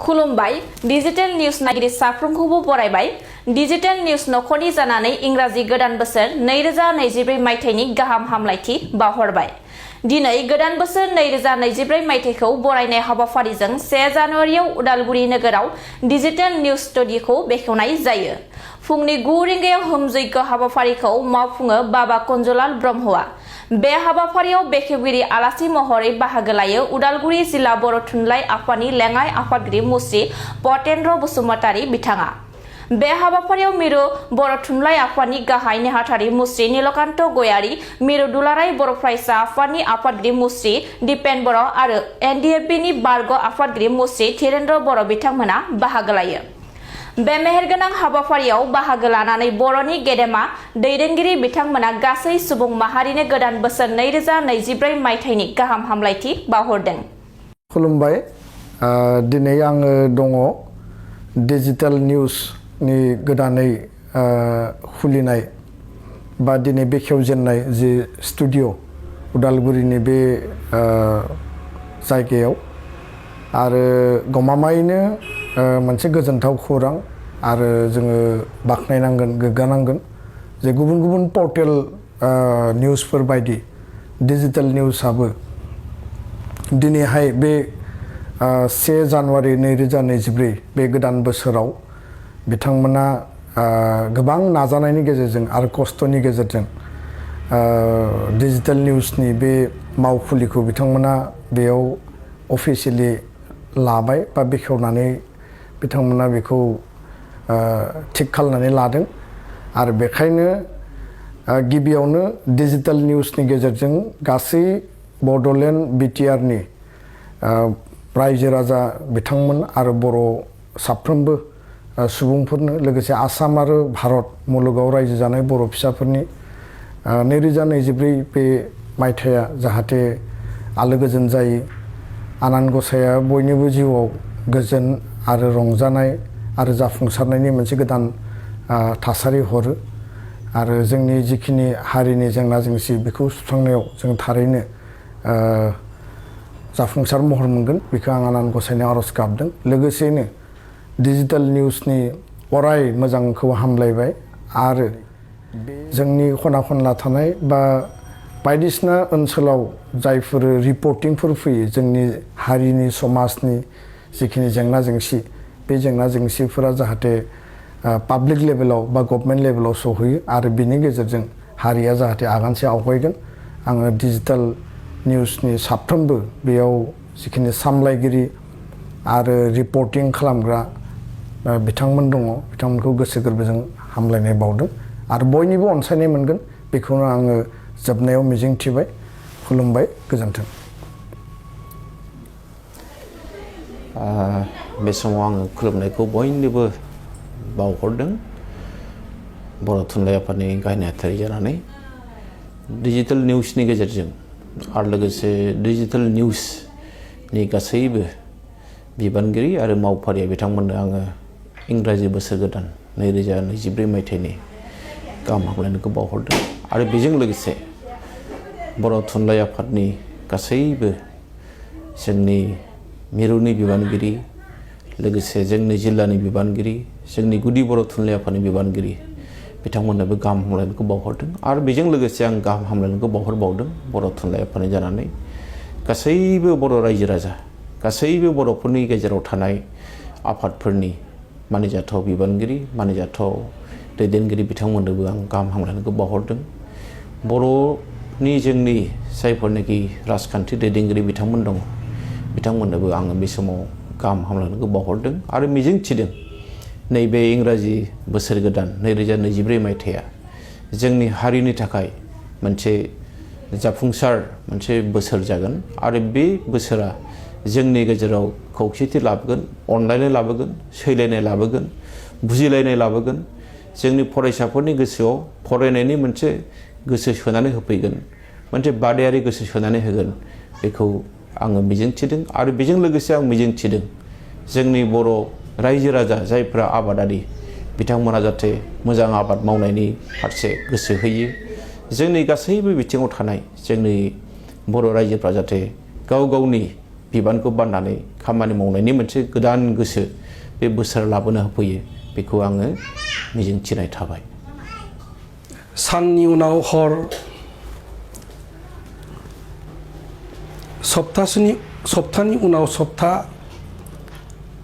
खुलुमबाय digital news नागिरि साफ्रोमखौबो बरायबाय digital news नखरनि जानानै इंराजि गोदान बोसोर 2024 मायथाइनि गाहाम हामलायथि बावहरबाय। दिनै गोदान बोसोर 2024 मायथाइखौ बरायनाय हाबाफारिजों 1 जानुवारियाव उदालगुरि नोगोराव डिजिटेल न्यूज स्टुडिय'खौ बेखेवनाय जायो। फुंनि 9 रिंगायाव होम जय्ग हाबाफारिखौ मावफुङो बाबा कन्जलाल ब्रह्मआ। बे हाबाफारियाव बेखेवगिरि आलासि महरै बाहागो लायो उदालगुरि जिल्ला बर' थुनलाइ आफादनि लेङाइ आफादगिरि मुस्रि पतेन्द्र बसुमतारी बिथाङा। बे हाबाफारियाव मिरु बर' थुनलाइ आफादनि गाहाय नेहाथारि मुस्रि नीलकान्त गयारी, मिरु दुलाराय बर' फरायसा आफादनि आफादगिरि मुस्रि दिपेन बर' आरो NDFB नि बारग' आफादगिरि मुस्रि धीरेन्द्र बर' बिथांमोना बाहागो लायो। बे मेहेरगोनां हाबाफारियाव बाहागो लानानै बर'नि गेदेमा दैदेनगिरि बिथांमोना गासै सुबुं माहारिनो गोदान बोसोर 2024 मायथाइनि गाहाम हामलायथि बावहरदों। खुलुमबाय। दिनै आङो दङ डिजिटेल न्यूजनि गोदानै खुलिनाय बा दिनै बेखेवजेननाय जि स्टुडिय' उदालगुरिनि बे जायगायाव आरो गमामायैनो मोनसे गोजोनथाव खौरां आरो जोङो बाख्नायनांगोन गोग्गानांगोन जे गुबुन गुबुन पर्टेल निउसफोर बायदि डिजिटेल निउसआबो दिनैहाय बे 1 जानुवारि 2024 बे गोदान बोसोराव बिथांमोना गोबां नाजानायनि गेजेरजों आरो खस्थ'नि गेजेरजों डिजिटेल निउसनि बे मावखुलिखौ बिथांमोना बेयाव अफिसियेलि लाबाय बा बेखेवनानै बिथांमोना बेखौ थिक खालामनानै लादों आरो बेखायनो गिबियावनो डिजिटेल निउसनि गेजेरजों गासै बड'लेण्ड BTRनि रायजो राजा बिथांमोन आरो बर' साफ्रोमबो सुबुंफोरनो लोगोसे आसाम आरो भारत मुलुगाव रायजो जानाय बर' फिसाफोरनि 2024 बे मायथाइया जाहाथे आलो गोजोन जायो, आनान गसाइया बयनिबो जिउआव गोजोन आरो रंजानाय आरो जाफुंसारनायनि मोनसे गोदान थासारि हरो आरो जोंनि जिखिनि हारिनि जेंना जेंसि बेखौ सुस्रांनायाव जों थारैनो जाफुंसार महर मोनगोन बेखौ आं आनान गसाइनि आर'ज गाबदों। लोगोसेनो डिजिटेल निउसनि अराय मोजांखौ हामलायबाय आरो जोंनि खना खनला थानाय बा बायदिसिना ओनसोलाव जायफोर रिपर्टिंफोर फैयो जोंनि हारिनि समाजनि जिखिनि जेंना जेंसि बे जेंना जेंसिफोरा जाहाथे पाब्लिक लेभेलाव बा गभर्नमेन्ट लेभेलाव सहैयो आरो बिनि गेजेरजों हारिया जाहाथे आगानसे आवगायगोन। आङो डिजिटेल निउसनि साफ्रोमबो बेयाव जिखिनि सामलायगिरि आरो रिपर्टिं खालामग्रा बिथांमोन दङ बिथांमोनखौ गोसो गोरबोजों हामलायनाय बावदों आरो बयनिबो अनसायनाय मोनगोन बेखौनो आङो जोबनायाव मिजिंथिबाय। खुलुमबाय, गोजोन्थों। बे समाव आङो खुलुमनायखौ बयनोबो बावहरदों बर' थुनलाइ आफादनि गाहाय नेहाथारि जानानै डिजिटेल निउसनि गेजेरजों आरो लोगोसे डिजिटेल निउसनि गासैबो बिबानगिरि आरो मावफारिया बिथांमोननो आङो इंराजि बोसोर गोदान 2024 मायथाइनि गाहाम हामलायनायखौ बावहरदों आरो बेजों लोगोसे बर' थुनलाइ आफादनि गासैबो जोंनि मिरुनि बिबानगिरि लोगोसे जोंनि जिल्लानि बिबानगिरि जोंनि गुदि बर' थुनलाइ आफादनि बिबानगिरि बिथांमोननोबो गाहाम हामलायनायखौ बावहरदों आरो बेजों लोगोसे आं गाहाम हामलायनायखौ बावहरबावदों बर' थुनलाइ आफादनि जानानै गासैबो बर' रायजो राजा गासैबो बर'फोरनि गेजेराव थानाय आफादफोरनि मानिजाथाव बिबानगिरि मानिजाथाव दैदेनगिरि बिथांमोननोबो आं गाहाम हामलायनायखौ बावहरदों। बर'नि जोंनि जायफोरनाखि राजखान्थि दैदेनगिरि बिथांमोन दङ बिथांमोननोबो आङो बे समाव गाहाम हामलायनायखौ बावहरदों आरो मिजिंथिदों नैबे इंराजि बोसोर गोदान 2024 मायथाइया जोंनि हारिनि थाखाय मोनसे जाफुंसार मोनसे बोसोर जागोन आरो बे बोसोरा जोंनि गेजेराव खौसेथि लाबोगोन, अनलायनाय लाबोगोन, सैलायनाय लाबोगोन, बुजिलायनाय लाबोगोन, जोंनि फरायसाफोरनि गोसोआव फरायनायनि मोनसे गोसो सोनानै होफैगोन, मोनसे बादायारि गोसो सोनानै होगोन बेखौ आङो मिजिंथिदों आरो बेजों लोगोसे आं मिजिंथिदों जोंनि बर' रायजो राजा जायफ्रा आबादारि बिथांमोना जाहाथे मोजां आबाद मावनायनि फारसे गोसो होयो। जोंनि गासैबो बिथिङाव थानाय जोंनि बर' रायजोफ्रा जाहाथे गाव गावनि बिबानखौ बाननानै खामानि मावनायनि मोनसे गोदान गोसो बे बोसोर लाबोनो होफैयो बेखौ आङो मिजिंथिनाय थाबाय। साननि उनाव हर सप्तानि उनाव सप्ता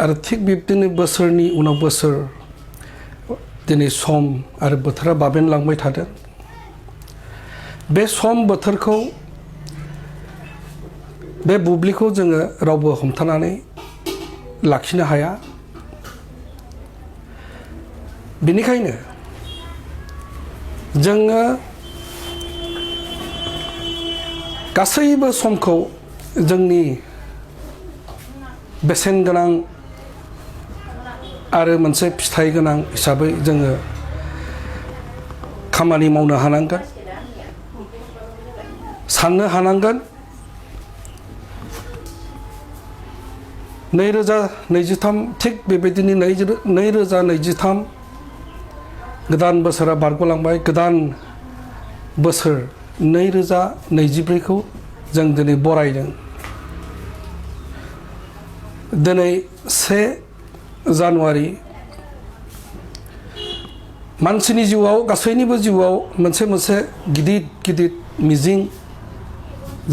आरो थिग बिब्दिनो बोसोरनि उनाव बोसोर दिनै सम आरो बोथोरा बाबेनलांबाय थादों। बे सम बोथोरखौ बे बुब्लिखौ जोङो रावबो हमथानानै लाखिनो हाया। बेनिखायनो जोङो गासैबो समखौ जोंनि बेसेन गोनां आरो मोनसे फिथाइ गोनां हिसाबै जोङो खामानि मावनो हानांगोन, साननो हानांगोन। 2023 थिग बेबायदिनो 2023 गोदान बोसोरा बारग'लांबाय। गोदान बोसोर 2024खौ जों दिनै बरायदों। दिनै 1 जानुवारि मानसिनि जिउआव गासैनिबो जिउआव मोनसे गिदिर मिजिं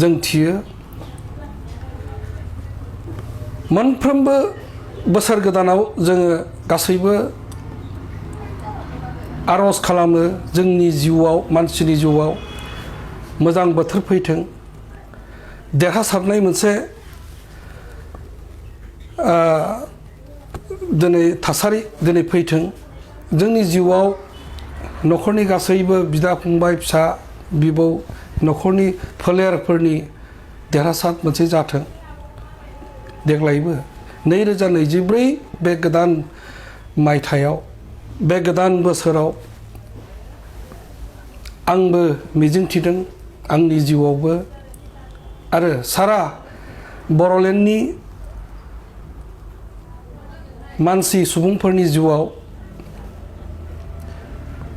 जों थियो। मोनफ्रोमबो बोसोर गोदानाव जोङो गासैबो आर'ज खालामो जोंनि जिउआव मानसिनि जिउआव मोजां बोथोर फैथों, देरहासारनाय मोनसे दिनै थासारि दिनै फैथों। जोंनि जिउआव न'खरनि गासैबो बिदा फंबाय फिसा बिबौ न'खरनि फोलेरफोरनि देरहासार मोनसे जाथों। देग्लायबो 2024 बे गोदान मायथाइयाव बे गोदान बोसोराव आंबो मिजिंथिदों आंनि जिउआवबो आरो सारा बर'लेण्डनि मानसि सुबुंफोरनि जिउआव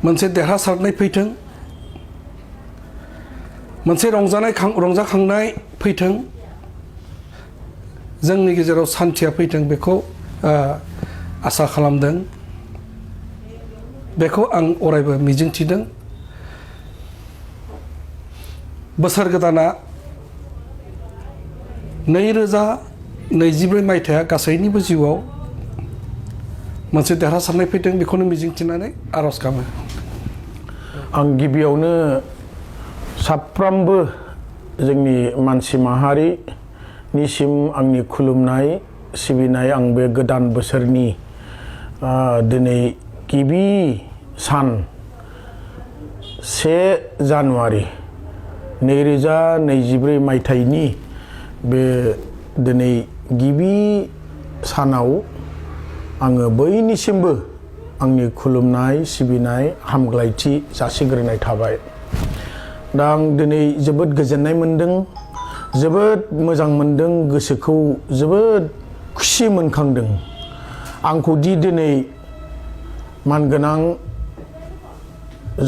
मोनसे देरहासारनाय फैथों, मोनसे रंजाखांनाय फैथों, जोंनि गेजेराव सान्थिया फैथों बेखौ आसा खालामदों। बेखौ आं अरायबो मिजिंथिदों। बोसोर गोदाना 2024 मायथाइया गासैनिबो जिउआव मोनसे देरहासारनाय फैथों बेखौनो मिजिंथिनानै आर'ज गाबो। आं गिबियावनो साफ्रोमबो जोंनि मानसि माहारिनिसिम आंनि खुलुमनाय सिबिनाय आं बे गोदान बोसोरनि दिनै गिबि सान 1 जानुवारि 2024 मायथाइनि बे दिनै गिबि सानाव आङो बयनिसिमबो आंनि खुलुमनाय सिबिनाय हामग्लायथि जासिग्रोनाय थाबाय। दा आं दिनै जोबोद गोजोननाय मोनदों, जोबोद मोजां मोनदों, गोसोखौ जोबोद खुसि मोनखांदों। आंखौ दि दिनै मानगोनां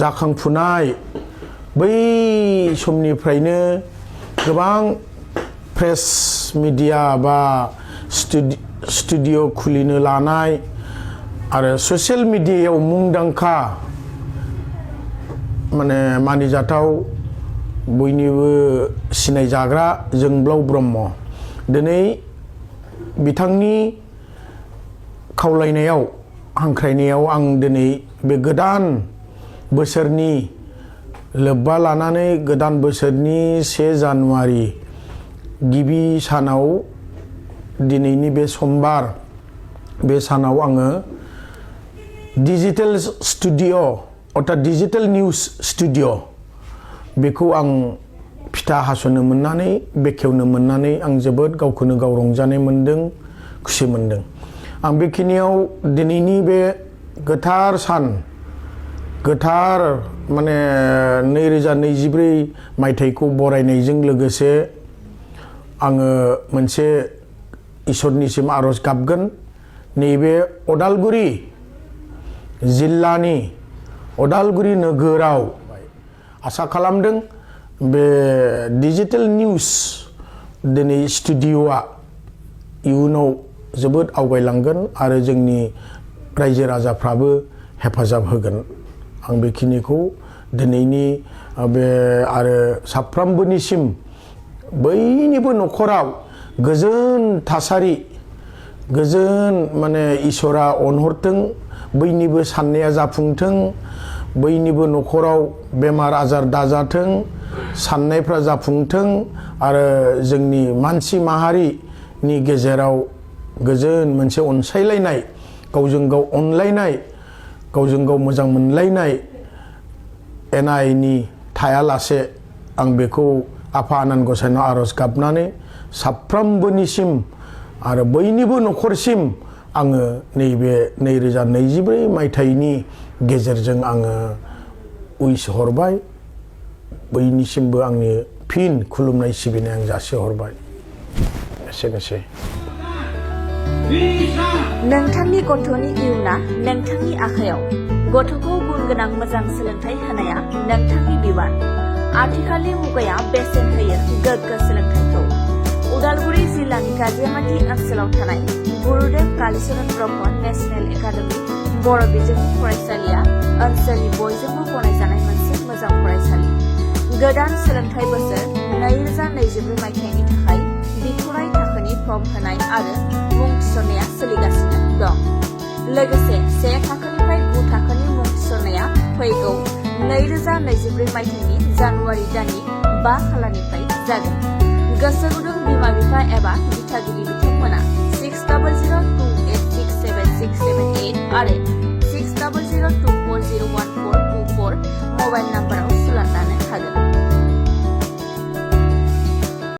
जाखांफुनाय बै समनिफ्रायनो गोबां प्रेस मिडिया बा स्टुडिअ खुलिनो लानाय आरो ससियेल मिडियायाव मुंदांखा माने मानिजाथाव बयनिबो सिनायजाग्रा जोंब्लाव ब्रह्म दिनै बिथांनि खावलायनायाव हांख्रायनायाव आं दिनै बे गोदान बोसोरनि लोब्बा लानानै गोदान बोसोरनि 1 जानुवारि गिबि सानाव दिनैनि बे समबार बे सानाव आङो डिजिटेल स्टुडिअ अर्थात डिजिटेल निउस स्टुडिअ बेखौ आं फिथा हास'नो मोननानै बेखेवनो मोननानै आं जोबोद गावखौनो गाव रंजानाय मोनदों, खुसि मोनदों। आं बेखिनियाव दिनैनि बे गोथार सान गोथार माने 2024 मायथाइखौ बरायनायजों लोगोसे आङो मोनसे इसोरनिसिम आर'ज गाबगोन। नैबे अदालगुरि जिल्लानि अदालगुरि नोगोराव आसा खालामदों बे डिजिटेल निउस दिनै स्टुडिअ'आ इयुनाव जोबोद आवगायलांगोन आरो जोंनि रायजो राजाफ्राबो हेफाजाब होगोन आं बेखिनिखौ दिनैनि बे आरो साफ्रोमबोनिसिम बयनिबो न'खराव गोजोन थासारि गोजोन माने इसोरा अनहरथों बयनिबो साननाया जाफुंथों बयनिबो न'खराव बेमार आजार दाजाथों साननायफ्रा जाफुंथों आरो जोंनि मानसि माहारिनि गेजेराव गोजोन मोनसे अनसायलायनाय गावजों गाव अनलायनाय गावजों गाव मोजां मोनलायनाय एना एनि थायालासे आं बेखौ आफा आनान गसाइनाव आरज गाबनानै साफ्रोमबोनिसिम आरो बयनिबो न'खरसिम आङो नैबे 2024 मायथाइनि गेजेरजों आङो उइस हरबाय बयनिसिमबो आंनि फिन खुलुमनाय सिबिनाय आं जासिहरबाय एसेनोसै नोंथांनि गथ'नि इयुना नोंथांनि आखायाव गथ'खौ गुन गोनां मोजां सोलोंथाइ होनाया नोंथांनि बिबान आथिखालनि मुगाया बेसेन होयो गोग्गो सोलोंथाइखौ उदालगुरि जिल्लानि गाजियामाटी ओनसोलाव थानाय गुरुदेव कालीचरण ब्रह्म नेशनेल एकाडेमी बर' बिजोंनि फरायसालिया ओनसोलनि बयजोंबो गनायजानाय मोनसे मोजां फरायसालि गोदान सोलोंथाइ बोसोर 2024 मायथाइनि थाखाय बिथराइ थाखोनि फर्म होनाय आरो मुं थिसननाया सोलिगासिनो दं लोगोसे 1 थाखोनिफ्राय 9 थाखोनि मुं थिसननाया फैगौ 2024 मायथाइनि जानुवारि दाननि 5 खालारनिफ्राय जागोन गोसो गुदुं बिमा बिफा एबा दिथागिरि बिथांमोना 6002867678 आरो 6002401424 मबाइल नाम्बाराव सुलाद लानो हागोन।